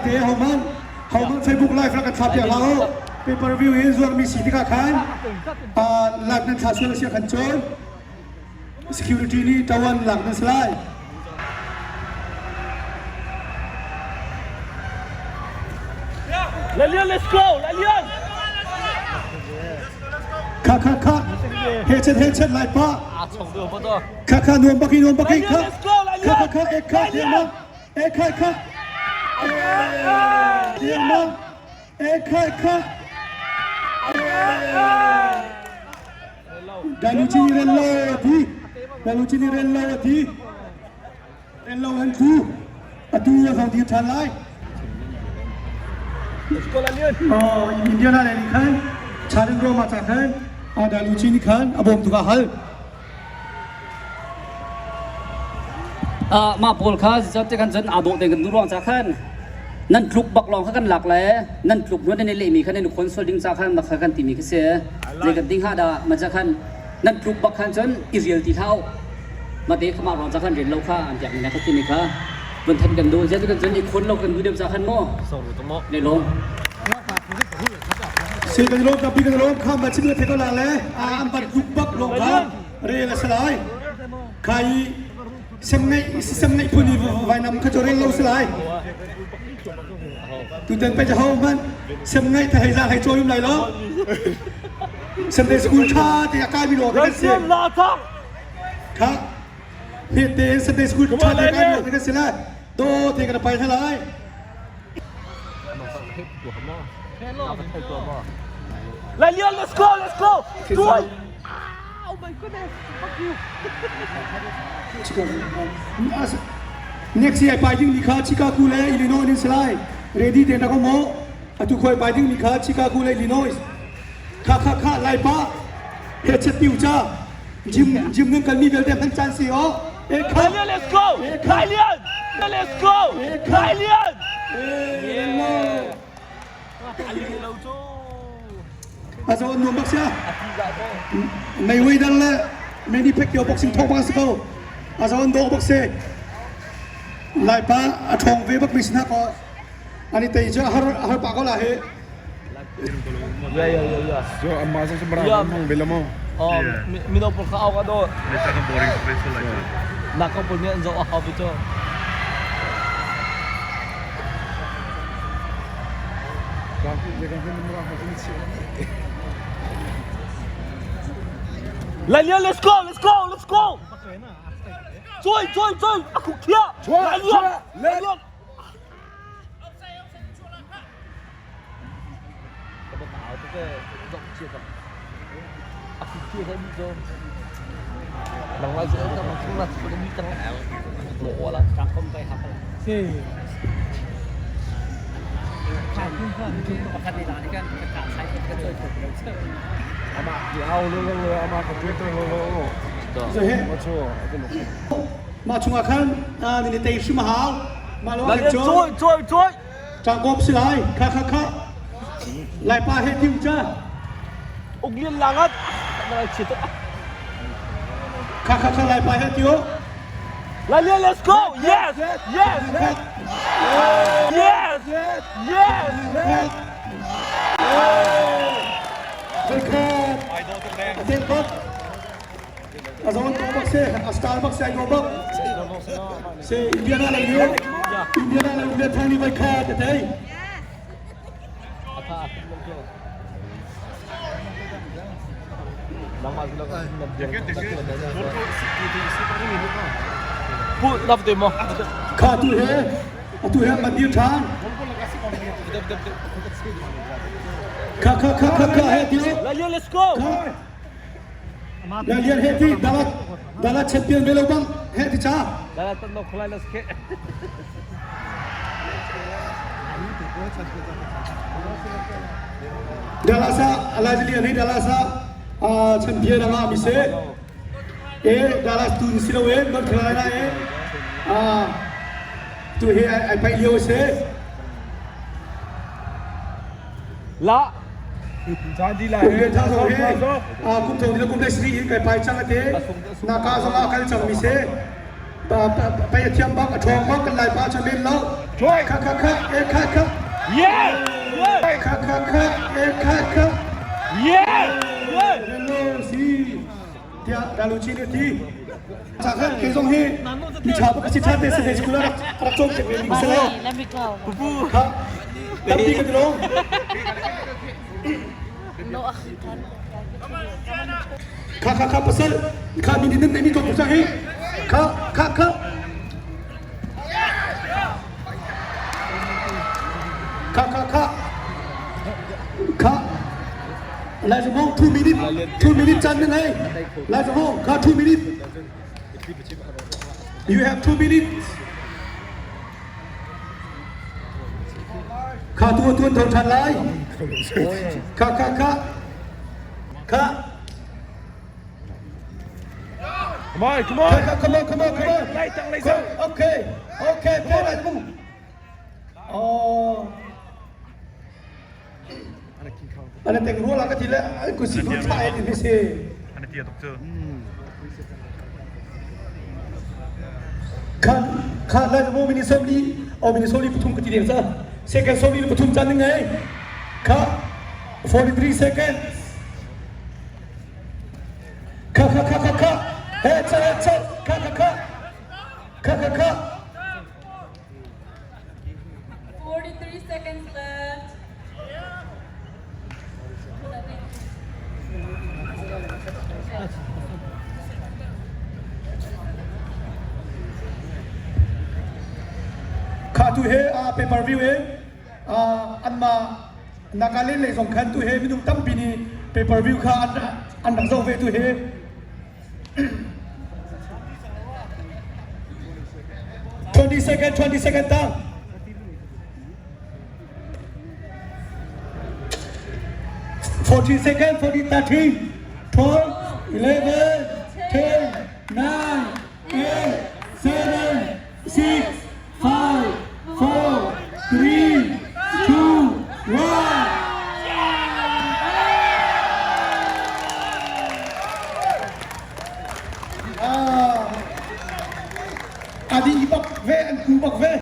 te homan homan Facebook live rak kan thla piak hlah u. Pay per view hi zuarmi si tikah khan live nan thla sual a si ah khan cun security nih ṭawan lak nan si lai. Lalian, let's go! Lalian! Kha kha kha he chet he chet lai pa. Kha kha nuam baki nuam baki kha. Kha kha kha ek kha thiang ma. Ek kha kha. Thiang ma. Ek kha kha. Daluchi ni rel lo ati. Daluchi ni rel lo ati. Rel lo han thu. Atu a zong dir ṭhan lai. Oh, Indiana le nih khan Charin Roma ca khan Daluchi nih khan a bawm tuk a hal. Mah pawl kha te khan cun aa dawh te kan duh ruang ca khan nan tluk bak lawng kha kan lak le nan tluk hnu nan i lehmi kha nan i khawn sual ding ca khan kha kan timi khi si. Zei kan ti hnga dah ma ca khan nan tluk bak khan cun i rial ti hlah u. Mate kha mah ruang ca khan rian lo kha an piak mi na kha timi kha vun thanh kan duh. Ziah kan cun i khawn lo kan duh deuh ca khan maw? Ne lawm. Si kan lawm tampi kan lawm kha ma chim le thek la le an ban tluk bak lawng kha rel a si lai. Kha i sem ngeih sem ngeih phun i vainam kha cu rel lo si lai. Tutan pe ho hmanh sem ngeih te hei za hei cawi um lai lo. Sunday school tha te a kai mi lawng te kan si. Kha he te Sunday school tha te kai mi lawng te kan si lai. Do te kan pai hna lai. Lalian, let's go, let's go. Joy. Oh my goodness, fuck you. Next year pai ding mi kha Chicago le Illinois in si lai. Ready te na ko mo. Atu khoi pai ding mi kha Chicago le Illinois. Kha kha kha lai pa. He chet tiu cha. Jim jim nan kal mi vialte hman chan si o. E kha. Lalian, let's go. Lalian, let's go. Lalian. Yeah. A zo nuam bak sia. Mayweather le Manny Pacquiao boxing thawk bak si ko. A zo an dawh bak si. Laipa a ṭhawng ve bak mi si hna ko. Ani tei cu har har pa ko la hi. Yeah, yeah, yeah, yeah. Jo amma sa sumra mang belamo. Oh, mino pol kha au ka do. Na ka pol mi an zo a hau cho. Lalian, let's go, let's go, let's go. Joy, joy, joy. Aku kia. Lalian, Lalian. Mah chungah khan nan i tei hrim a hau. Mah lo ah cun Cawi, cawi, cawi. Ṭangkawp si lai. Kha kha kha. Laipa he tiu ca. Uglian langat. Kha kha kha Laipa he tiu. Lalian, let's go! Yes! Yes! Yes! Yes! Yes! Atel bak. A zawn to bak se, a star bak se, ai bak. Se Indiana lai liu. Indiana lai Indiana thang ni vai kha te thei. Pu love te mo. Kha tu he atu he mandir than. Kha kha kha kha kha he ti. Let's go. Lian he ti dala dala champion ve lo bang he ti cha. Dala tan no kholai las ke. Dala sa Alaji Lian hi dala sa champion anga mi se. E dala tun si lo e North Carolina e. Tu hi ai pai lio se. La Kum thong kum le sri in kai pai chang ate naka zong ah kal cang mi se. Pai a thiam bak, a ṭhawng bak, kan Laipa cu men lo. Kha kha kha, e kha kha. Yeah! Yeah! Kha kha kha, e kha kha. Yeah! Yeah! Hello si. Tiah Daluchi nih a ti. Ca khan kei zong hi mi ṭha bak a si ṭha te si school ah rak cawm piak ve mi si lo. Kha tampi ka ti lo. Kha kha kha pasal kha mi nih nan neihmi tlawm tuk cang hi. Kha kha kha. Kha kha kha. Kha. Lai Zahong 2 minute 2 minute caan na ngei. Lai Zahong kha 2 minute. You have 2 minutes. Kha tu tuan tho ṭhan lai. Kha kha kha. Kha. Come on, come on. Kha kha come on come on come on. Lai tang lai zau. Okay. Okay, okay lai bung. Oh. Ana teng ruala ka ti le ku si tu tha e ti si. Ana tia tuk cu. Kha kha lai mo mini somli o mini somli pathum ka ti deng sa. Second somli pathum chan ngai. Kha 43 seconds. Kha kha kha kha kha. He cha he cha kha kha kha. Kha kha kha. 43 seconds left. Kha tu he a pay per view he anma Nagaland lei zong khan tu he minung tampi nih pay per view kha an an rak zoh ve tu he 20 second 20 second tang 14 second 14 13 12 11 10 9 8 7 6 5 4 3 2 1 Ah, adi bak ve an ku bak ve.